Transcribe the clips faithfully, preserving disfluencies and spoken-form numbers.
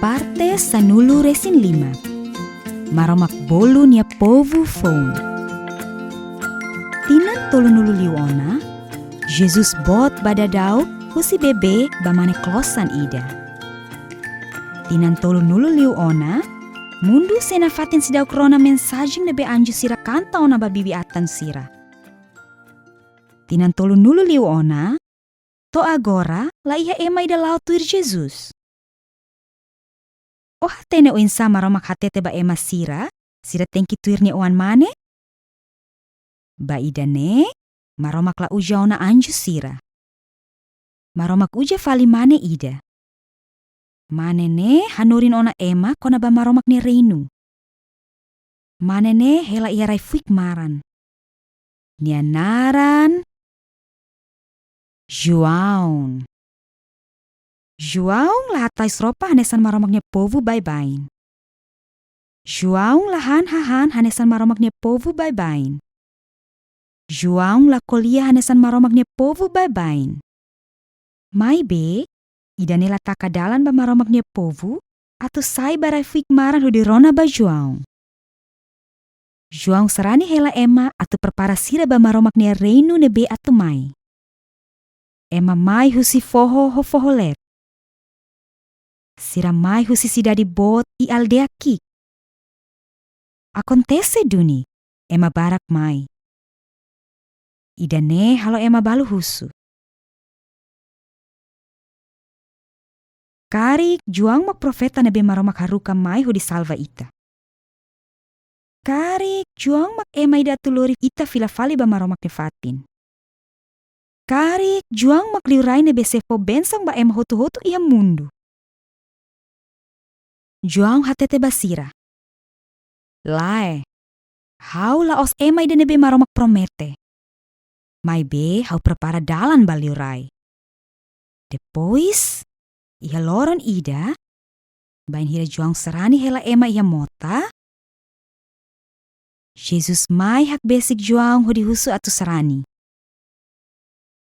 Parte sanulu-resin-lima. Maromak bolu nia povu foun. Tinan tolunulu liu ona, Jesus boot ba daudaun husi bebé ba mane klosan ida. Tinan tolunulu liu ona, mundu sei nafatin seidauk rona mensajen ne'ebé anju sira kanta ona ba bibi-atan sira. Tinan tolunulu liu ona, to'o agora la iha ema ida la'o tuir Jesus. Ó hatene oinsá Maromak hatete ba ema sira, sira tenke tuir nia Oan-Mane? Ba ida-ne'e, Maromak la uza ona anju sira. Maromak uza fali mane ida. Mane ne'e hanorin ona ema kona-ba Maromak nia reinu. Mane ne'e hela iha rai-fuik maran. Nia naran João. João la hatais roupa hanesan Maromak nia povu baibain. João la han hahán hanesan Maromak nia povu baibain. João la ko'alia hanesan Maromak nia povu baibain. Maibé, ida-ne'e la taka dalan ba Maromak nia povu atu sai ba rai-fuik maran hodi rona ba João. João sarani hela ema atu prepara sira ba Maromak nia reinu ne'ebé atu mai. Ema mai husi foho ho foho-leet. Sira mai husi sidade boot i aldeia ki'ik. Akontese duni, ema barak mai. Ida-ne'e halo ema balu husu. Karik João mak profeta ne'ebé Maromak haruka mai hodi salva ita. Karik João mak ema ida atu lori ita fila fali ba Maromak nia fatin. Karik João mak liurai ne'ebé sei fó bensaun ba ema hotu-hotu iha mundu. João hatete ba sira: Lae, ha'u la'ós ema ida ne'ebé Maromak promete. Maibé ha'u prepara dalan ba liurai. Depois, iha loron ida, bainhira João sarani hela ema iha mota, Jesus mai hakbesik João hodi husu atu sarani.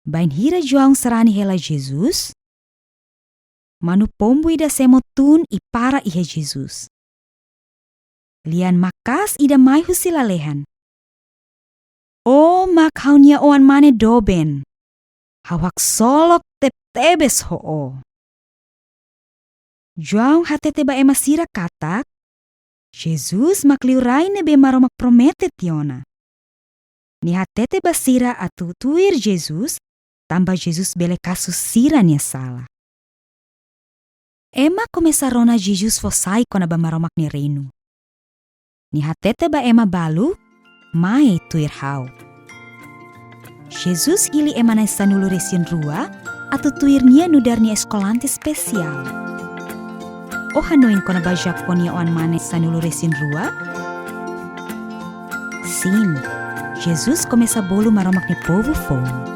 Bainhira João sarani hela Jesus, manu-pombu ida semo tun i para iha Jesus. Lian maka'as ida mai husi lalehan. Ó mak ha'u-nia Oan-Mane doben. Ha'u haksolok tebetebes ho ó. João hatete ba ema sira katak Jesus mak liurai ne'ebé Maromak promete tiha ona. Nia hatete ba sira atu tuir Jesus, tanba Jesus bele kasu sira-nia sala. Ema komesa rona Jesus fó sai kona-ba Maromak nia reinu. Nia hatete ba ema balu: Mai tuir ha'u. Jesus hili ema na'in-sanulu-resin-rua atu tuir nia nu'udar nia eskolante espesiál. Ó hanoin kona-ba Jacob nia Oan-Mane sanulu-resin-rua? Sin, Jesus komesa bolu Maromak nia povu foun.